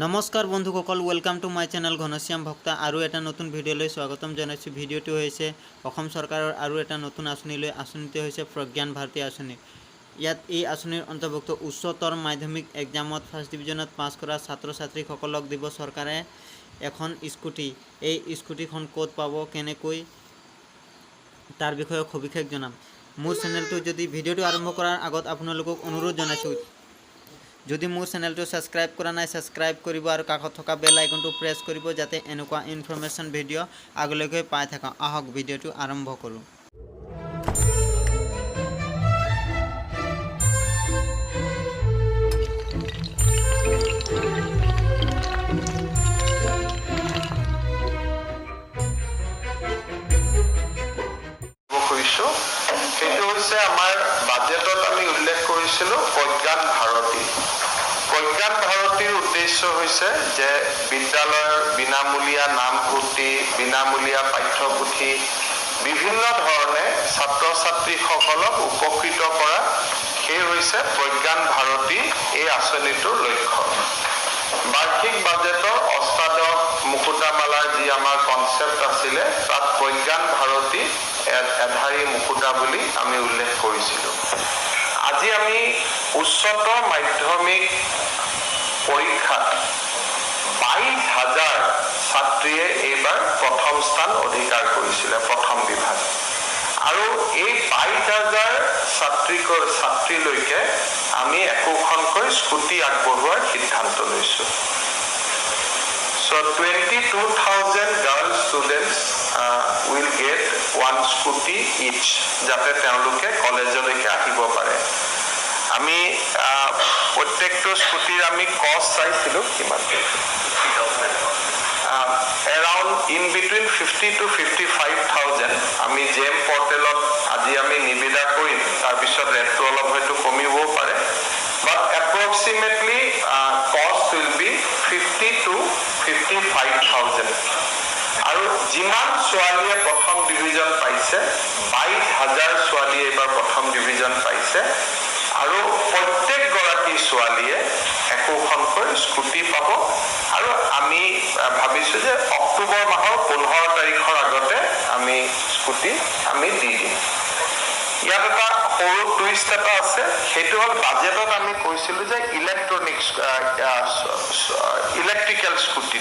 নমস্কাৰ বন্ধুসকল, welcome to my channel Ghanshyam ভক্তা। আৰু এটা নতুন ভিডিঅ'লৈ স্বাগতম জনাইছোঁ। ভিডিঅ'টো হৈছে অসম চৰকাৰৰ আৰু এটা নতুন আঁচনিলৈ। আঁচনিটো হৈছে প্ৰজ্ঞান ভাৰতী আঁচনি। ইয়াত এই আঁচনিৰ অন্তৰ্ভুক্ত উচ্চতৰ মাধ্যমিক এক্সামত ফাৰ্ষ্ট ডিভিজনত পাছ কৰা ছাত্ৰ ছাত্ৰীসকলক দিব চৰকাৰে এখন স্কুটি। এই স্কুটিখন ক'ত পাব, কেনেকৈ, তাৰ বিষয়ে সবিশেষ জনাম। মোৰ চেনেলটো যদি ভিডিঅ'টো আৰম্ভ কৰাৰ আগত আপোনালোকক অনুৰোধ জনাইছোঁ, যদি মোৰ চেনেলটো ছাবস্ক্ৰাইব কৰা নাই, ছাবস্ক্ৰাইব কৰিব আৰু কাষত থকা বেল আইকনটো প্ৰেছ কৰিব, যাতে এনেকুৱা ইনফৰমেশ্যন ভিডিঅ' আগলৈকে পাই থাকা। আহক, ভিডিঅ'টো আৰম্ভ কৰোঁ। কৰিছোঁ, সেইটো হৈছে আমাৰ বাজেটত আমি উল্লেখ কৰিছিলোঁ প্ৰজ্ঞান ভাৰতী। প্ৰজ্ঞান ভাৰতীৰ উদ্দেশ্য হৈছে যে বিদ্যালয়ৰ বিনামূলীয়া নামভৰ্তি, বিনামূলীয়া পাঠ্যপুথি, বিভিন্ন ধৰণে ছাত্ৰ ছাত্ৰীসকলক উপকৃত কৰা। সেই হৈছে প্ৰজ্ঞান ভাৰতী এই আঁচনিটোৰ লক্ষ্য। বাৰ্ষিক বাজেটৰ অষ্টাদশ মুকুতামালাৰ যি আমাৰ কনচেপ্ট আছিলে, তাত প্ৰজ্ঞান ভাৰতী এধাৰি মুকুতা বুলি আমি উল্লেখ কৰিছিলোঁ। আজি আমি উচ্চতৰ মাধ্যমিক পৰীক্ষাত 22 হাজাৰ ছাত্ৰীয়ে এইবাৰ প্ৰথম স্থান অধিকাৰ কৰিছিলে, প্ৰথম বিভাগ। আৰু এই 22 হাজাৰ ছাত্ৰীলৈকে আমি একোখনকৈ স্কুটি আগবঢ়োৱাৰ সিদ্ধান্ত লৈছোঁ। So 22,000 girl students will get one scooty each, যাতে তেওঁলোকে কলেজলৈকে আহিব পাৰে। আমি প্ৰত্যেকটো স্কুটিৰ আমি কষ্ট চাইছিলোঁ, কিমান? Around in between 50 to 55 thousand. আমি জেম পৰ্টেলত আজি আমি নিবিদা কৰিম, তাৰপিছত ৰেটটো অলপ হয়তো কমিবও পাৰে, but approximately cost will be 50 to 55 thousand. আৰু যিমান ছোৱালীয়ে প্ৰথম ডিভিজন পাইছে, 22 হাজাৰ ছোৱালীয়ে এইবাৰ প্ৰথম ডিভিজন পাইছে আৰু প্ৰত্যেকগৰাকী ছোৱালীয়ে একোখনকৈ স্কুটি পাব। আৰু আমি ভাবিছোঁ যে অক্টোবৰ মাহৰ 15 তাৰিখৰ আগতে আমি স্কুটি আমি দি দিম। ইয়াত এটা সৰু টুইষ্ট এটা আছে। সেইটো হ'ল বাজেটত আমি কৈছিলোঁ যে ইলেক্ট্ৰনিক্স, ইলেক্ট্ৰিকেল স্কুটি।